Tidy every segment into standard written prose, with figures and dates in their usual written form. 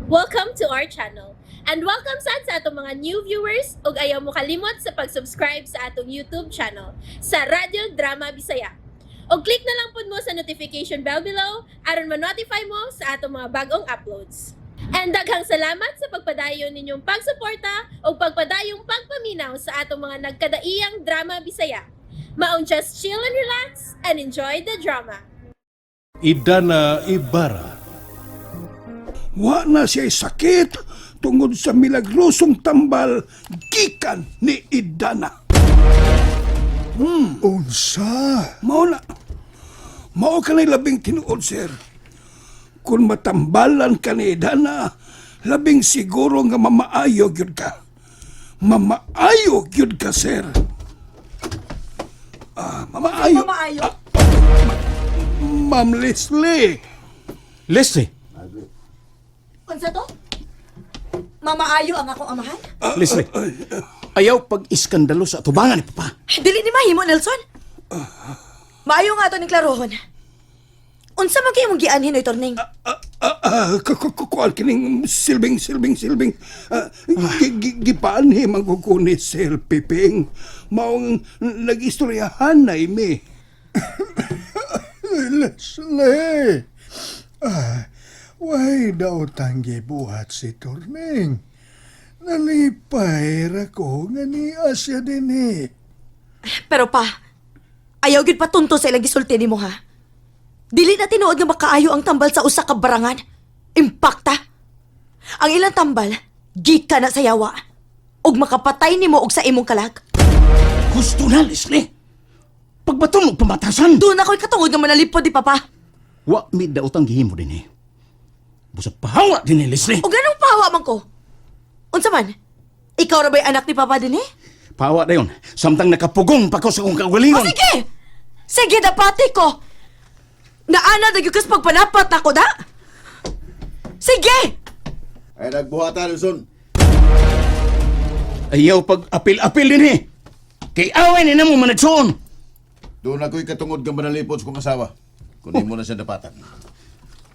Welcome to our channel. And welcome sad sa atong mga new viewers ug ayaw mo kalimot sa pag-subscribe sa atong YouTube channel sa Radyo Drama Bisaya. Og click na lang pud mo sa notification bell below aron ma-notify mo sa atong mga bagong uploads. And daghang salamat sa pagpadayon ninyong pagsuporta ug pagpadayong pagpaminaw sa atong mga nagkadaiyang drama Bisaya. Maong just chill and relax and enjoy the drama. Idana Ibarra. Wa na siya sakit tungod sa milagrosong tambal gikan ni Idana. Unsa? Mao na. Mao ka labing tinuod, sir. Kung matambalan ka ni Idana, labing siguro nga mamaayo gyud ka. Mamaayo gyud ka, sir. Ah, mamaayo. Mamaayo? Ah, Ma'am Leslie. Leslie, Unsa to? Mamaayo ang akong amahan? Leslie. Ayaw pag-iskandalo sa atubangan ni Papa. Dili ni mahimo, Nelson. Maayo nga to ni Klarohon. Unsa man kay imong gianhin oy, Torning? Ah, kuan kining silbing silbing silbing. Ah, gipaanhi man ko ni Sir Piping. Maong nag-istoryahan na imi. Leslie! Ah, way daw tanggi buhat si Turning. Nalipay ra ko nga ni Asya din eh. Pero pa, ayaw gyud patunto sa ilang gisulti nimo ha. Dili na tinuod nga makaayo ang tambal sa usa ka barangan. Impakta. Ang ilang tambal, gikan na sa yawa. Ug makapatay nimo og sa imong kalag. Gusto na, Leslie. Pagbaton og pamatasan. Doon ako'y katungod nga manalipod di Papa. Wa mi daotang gihimo din eh. Busa pahawa din eh, Leslie. Og anong pahawa man ko? Unsa man? Ikaw ra ba'y anak ni Papa din eh? Pahawa dayon. Samtang nakapugong pa ko sa akong O kaugalingon. sige! Sige, dapati ko! Naana na kas pagpanapat nako da! Sige! Ay nagbuhatan, Nelson. Ayaw pag apil-apil din eh. Kay away ni namo managsuon. Doon ako'y katungod kang manalipod sa kong asawa. Kunin mo na siya dapatan.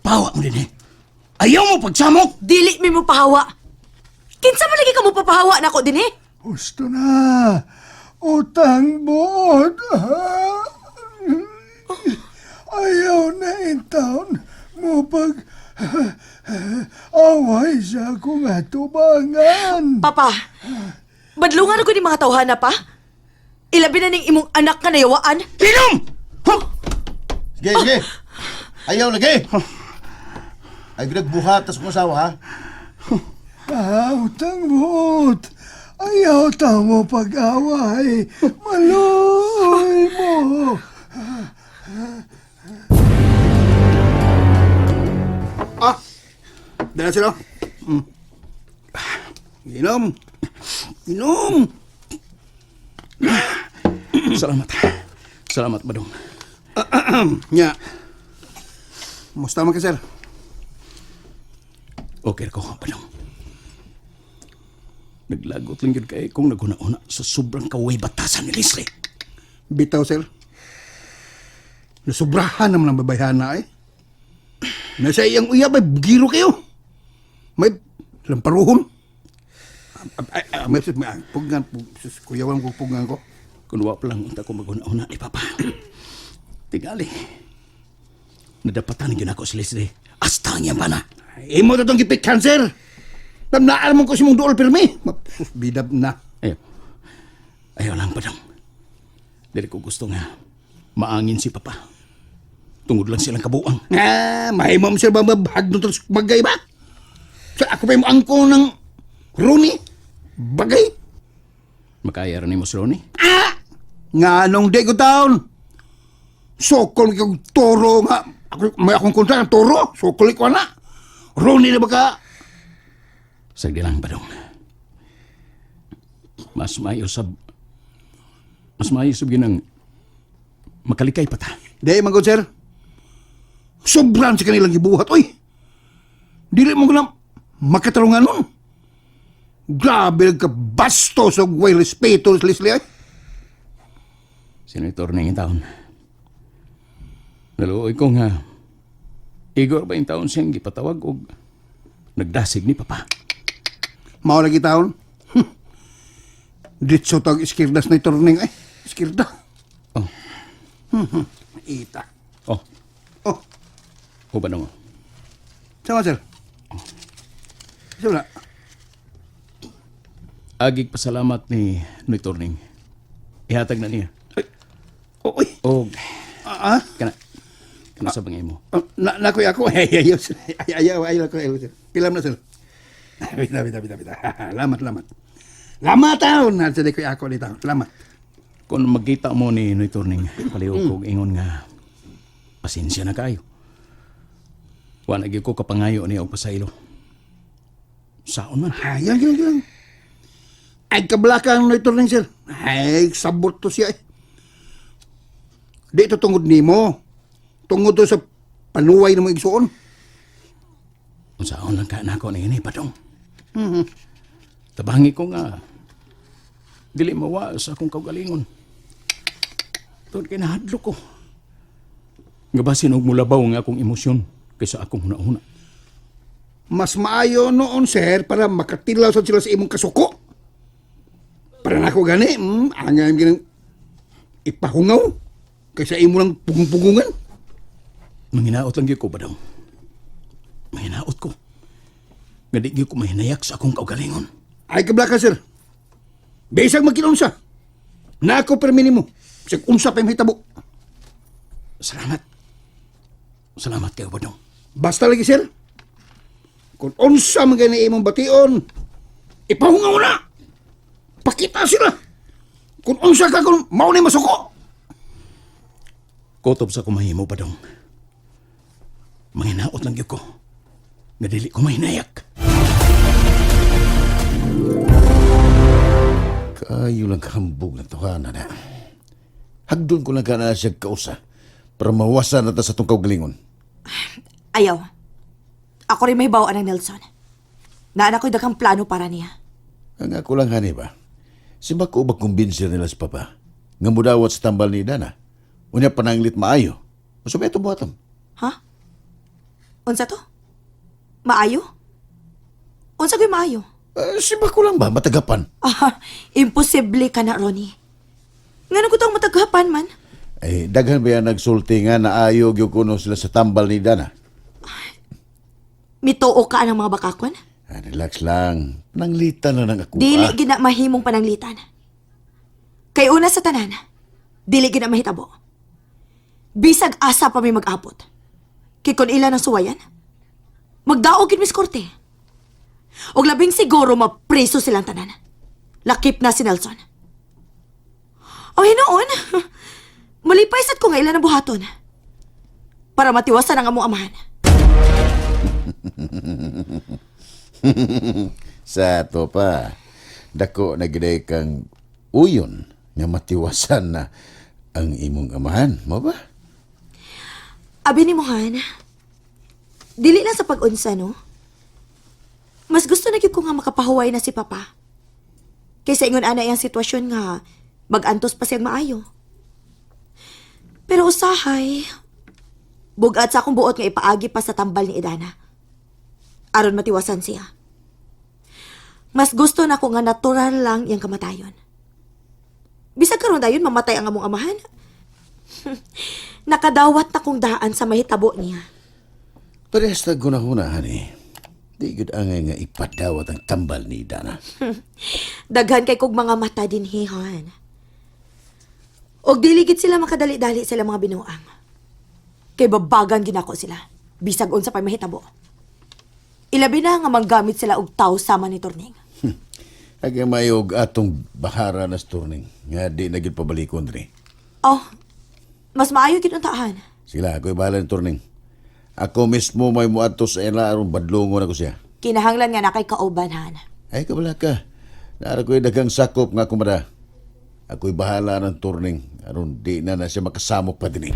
Pahawa mo din eh. Ayaw mo pagsamok. Dili mi mo pahawa. Kinsa man lagi ka mo papahawa nako din eh? Gusto na. Utang buot. Ah. Ayaw na in town mo pag away sa akong atubangan. Papa, badlungan ko ni mga tawhana pa. Ilabi na ning imong anak nga nayawaan. Inom! Huh? Sige, sige. Ayaw lagi. Ay nagbuhat sa kong asawa, ha? Ah, utang buot. Ayaw ta mo pag-away. Maluoy mo. Ah, dala sila. Inom. Inom. Salamat. Salamat, Badong. Nya. Musta man ka, sir? Okay ko, Badong. Naglagot lang yun kay kung naghuna-una sa sobrang kaway batasan ni Leslie. Bitaw, sir. Nasubrahan naman ang babayhana eh. Nasa iyang uyab ay giro kayo. May lamparuhon. Ah, may pugnan, sus, kuyawan ko pugnan ko. Kung wa pa lang unta ko maghuna-una ni Papa. Tingali. Nadapatan yun ako si Leslie. Hasta ang iyang bana. Imo na itong gipit cancer. Tamnaan mo ko si mong duol pirmi. Sus, bidab na. Ayaw. Ayaw lang, Padong. Dili ko gusto nga maangin si Papa. Tungod lang silang kabuang. Ah, mahimo mo sir ba mabahag nung bagay ba? Sa ako pa yung angko ng Rooney? Bagay? Makaya rin ni mo si Ronnie. Ah! Nga nung di ko taon. Sokol kong toro nga. Ako, may akong kontra ng toro. Sokol ko na. Rooney na ba ka? Sagdi lang, Badong. Mas maayo sab ginang makalikay pa ta. Di, man sir. Sobrang sa kanilang gibuhat, oy. Dili mo ko na makatarungan nun. Grabe ka bastos og way respeto sa Leslie, ay. Senator ning taon. Naluoy ko nga Igor ba yung taon siyang gipatawag og Nagdasig ni Papa. Mao lagi taon. Ditso tag iskirdas na iturning ay. Iskirda. Oh. Ita. Oh, Oh, o ba nung? sama sir. Sama na. Agig pasalamat ni Noy Turning. Ihatag na niya. Ay. Oh, oy. Og Ah, ah. kana kana sa bangay mo. Oh, na na ko ako. Ay, ay, ay, ay, ay, ay, ay, ay, sir. Pilam na sir. Bita, bita, bita, bita. Lamat, lamat. Lamat taon. Nasa ko ako dito. Lamat. Kung magkita mo ni Noy Turning, palihog kog ingon nga pasensya na kayo. Wa na gyud ko kapangayo niya og pasaylo. Saon man. Ay, yan, yan, yan. Ay, kablaka ang noitor sir. Ay, sabot to siya eh. Di ito tungod nimo. Tungod to sa panuway na mo igsuon. Unsaon lang ka nako ni ini padong. Tabangi ko nga dili mawa sa akong kaugalingon. Tungod kay nahadlok ko. Nga basin og mulabaw nga akong emosyon kaysa akong hunahuna. Mas maayo noon, sir, para makatilaw sa sila sa imong kasuko. Para nako gani, angay ginang ipahungaw kaysa imo lang pugong-pugungan. Manginaot lang gyud ko badong. Manginaot ko. Nga di gyud ko mahinayak sa akong kaugalingon. Ay kablaka, sir. Bisag magkinunsa. Nako permini mo. Bisag unsa pa yung hitabo. Salamat. Salamat kayo badong. Basta lagi, sir. Kung unsa man gani imong bation, ipahungaw na. Pakita sila. Kung unsa ka kung mao ni masuko. Kutob sa kumahimo badong. Manginaot lang gyud ko. Nga dili ko mahinayak. Kayo lang kahambog na tuhanan na. Hagdon ko lang ka na siya kausa para mawasan na ta sa itong kaugalingon. Ayaw. Ako rin may bawaan ng Nelson. Naan ako'y daghang plano para niya. Ang ako lang hani ba? Si bako ba kumbinsier nila si Papa? Nga mudawat sa tambal ni Dana. Unya pananglit maayo. Usa ba ito buhaton? Ha? Unsa to? Maayo? Unsa ko'y maayo? Eh, si bako lang ba? Matagapan. Ah, imposible ka na, Ronnie. Nga ko tong mataghapan man. Eh, daghan ba yan nagsulti nga na ayaw gyud kuno sila sa tambal ni Dana? Mituo ka ang mga bakakon? Ah, relax lang. Pananglitan na ng ako. Dili ah. gina mahimong pananglitan. Kay una sa tanan, dili gina mahitabo. Bisag asa pa may mag-abot. Kay kon ila ng suwayan, magdaog gid mis korte. Og labing siguro mapreso silang tanan. Lakip na si Nelson. O hinuon, malipay sad ko nga ila ng buhaton. Para matiwasan ang among amahan. Sa ato pa, dako na giday kang uyon nga matiwasan na ang imong amahan, mo ba? Abi ni Mohan, dili lang sa pag-unsa, no? Mas gusto na gyud ko nga makapahuway na si Papa. Kaysa ingon ana iyang sitwasyon nga mag-antos pa siyang maayo. Pero usahay, bugat sa akong buot nga ipaagi pa sa tambal ni Idana. Aron matiwasan siya. Mas gusto na ko nga natural lang iyang kamatayon. Bisag karon dayon mamatay ang among amahan. Nakadawat na kong daan sa mahitabo niya. Parehas na gunahuna, hani. Di gud angay nga ipadawat ang tambal ni Dana. Daghan kay kog mga mata din hihan. Og dili gid sila makadali-dali sila mga binuang. Kay babagan ginako sila. Bisag unsa pa'y mahitabo. Ilabi na nga manggamit sila og taw sama ni Torning. Agay mayog atong bahara na turning nga di na gid pabalikon diri. Oh, mas maayo gid untahan. Sila, ako'y bahala ni turning. Ako mismo may muadto sa ila aron badlongon ako siya. Kinahanglan nga na kay kauban han. Ay, kabala ka. Naara ko'y daghang sakop nga kumada. Ako'y bahala ng turning aron di na na siya makasamok pa dinhi.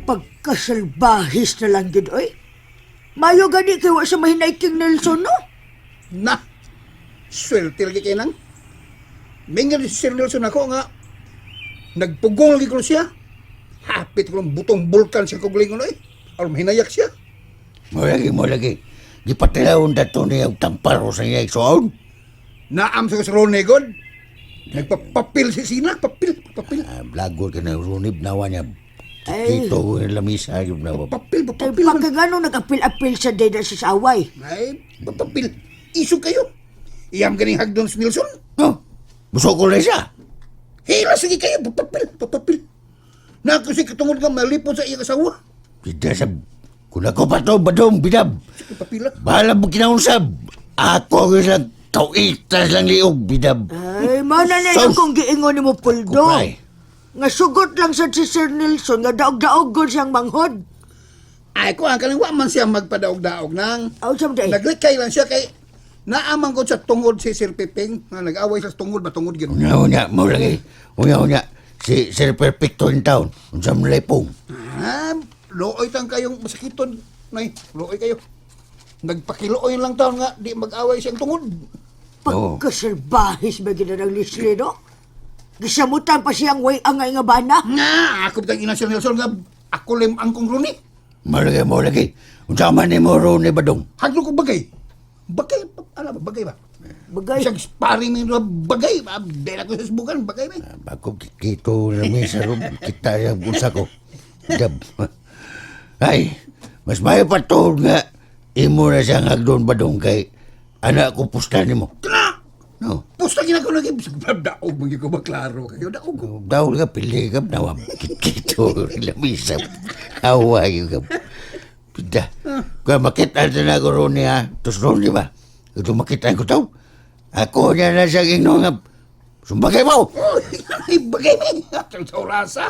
Pagkasalbahis na lang gid oy. Mayo gani kay wa sa mahinay King Nelson no? Na! Swerte lagi kay nang. Mingan si Sir Nelson ako nga nagpugong lagi ko siya. Hapit ko ng butong bulkan sa kuglingon oy. Aron hinayak siya. Mo lagi, mo lagi. Gipatilawon dato niya og tamparo sa iya igsoon. Naam sa Rone god. Nagpapapil si Sina, papil, papil. Ah, blagot ka na runib nawa niya. Ay. Kito ko yung lamisa yung nawa. Papil, Kay papapil. man. pagkagano nag-apil-apil sa deda sa away. Ay, papapil. Isog kayo. Iyam ganing hagdon si Nelson. No, busok ko na siya. Hila sige kayo, papapil, papapil. Nako si katungod nga malipon sa iyang asawa. Tidak sa... Kung ako pa to, badong, bidab. Sige, papila. Bahala mo kinausap. Ako ang lang tauitas lang liog, bidab. Ay, mana na Sus! yung kong giingon ni mo, Puldo. Kupray. Nga sugot lang sa si Sir Nelson, nga daog-daog gud siyang manghod. Ay, ko ang kaning wa man siya magpadaog-daog nang. Aw, sa day. Naglikay lang siya kay naaman ko sa tungod si Sir Piping nga nag-away sa tungod ba tungod gyud. Unya, unya, mo lagi. Unya, unya. Si Sir Perfecto in town. Unsa mo lepong. Ah, looy tang kayong masakiton. Nay, looy kayo. Nagpakiluoy lang taon nga di mag-away siyang tungod. Pagkasalbahis ba gina ng Leslie, no? Gisamutan pa siyang way angay nga bana. Nga, ako bitang ina Sir Nelson nga ako lim ang kong runi. Mo lagi, mo lagi. Unsa man ni mo ron ni badong. Haglo ko bagay. Bagay, ala ba bagay ba? Bagay. Siyang sparring ni bagay, ah, dahil ako sa subukan, bagay ba? Bago kito lamisa ron, kita yung unsa ko. Bidab. Ay, mas mayo pa to nga imo na siyang hagdon badong kay anak ko pusta nimo. Kana! No. Pusta ginagawa lagi. Daog mo ko ba klaro kayo daog ko. Daw ka pili ka nawa kito lamisa. Awa yung ka. Pida. Kaya makita na ako ron niya. Tapos ron di ba? Ito makita ko tao. Ako niya na siyang ino nga. Sumbagay mo! Ay, bagay ba? Sa orasa.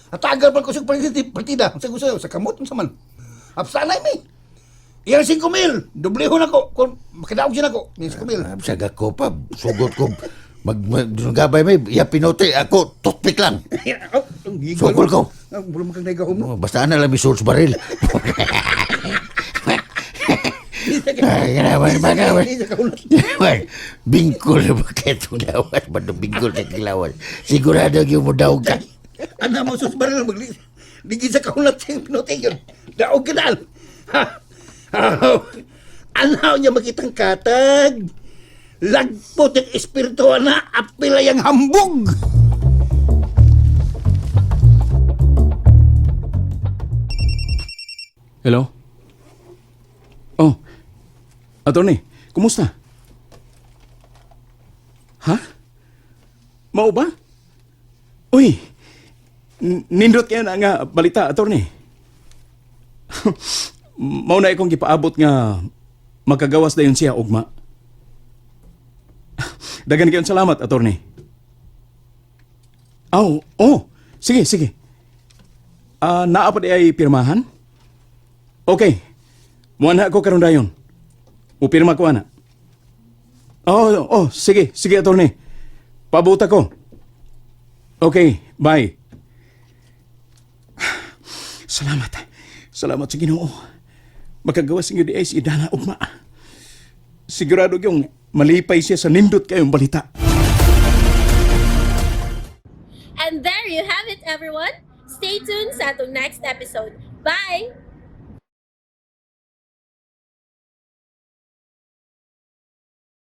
At tagal pa ko sa partida. Sa gusto sa kamot, sa man. Apsanay mi. Iyang 5 mil. Dublehon ako. Kung makidaog siya nako. Yung 5 mil. Saga ko pa, sugot ko. Mag, mag gabay may, iya pinote, ako, toothpick lang. Oh, ang gigol. Sukol ko. Ang bulo makang nagahom mo. Oh, basta ana lang may source baril. Ay, naman, naman. Hindi sa kaunat. Naman, bingkol na ba kayo itong lawas? Ba't bingkol sa kilawas? Sigurado yung mo daw ka. Ana mo sus baril magli. Ligid sa kaunat siyang pinote yun. Daog ka dal. Ha. Anaw niya makitang katag. Lagpot ang espiritu na apila yang hambog. Hello? Oh, attorney, kumusta? Ha? Mao ba? Uy, nindot kayo na nga balita, attorney. Mao na akong gipaabot nga makagawas dayon siya ugma. Dagan kayong salamat, attorney. Oh, oh, sige, sige. Ah, naa pa di ay pirmahan? Okay. Muana ko karon dayon. Upirma ko ana. Oh, oh, sige, sige attorney. Pabuta ko. Okay, bye. Salamat. Salamat sa Ginoo. Makagawa sa inyo di ay si Idana ugma. Sigurado yung malipay siya sa nindot kayong balita. And there you have it, everyone. Stay tuned sa atong next episode. Bye!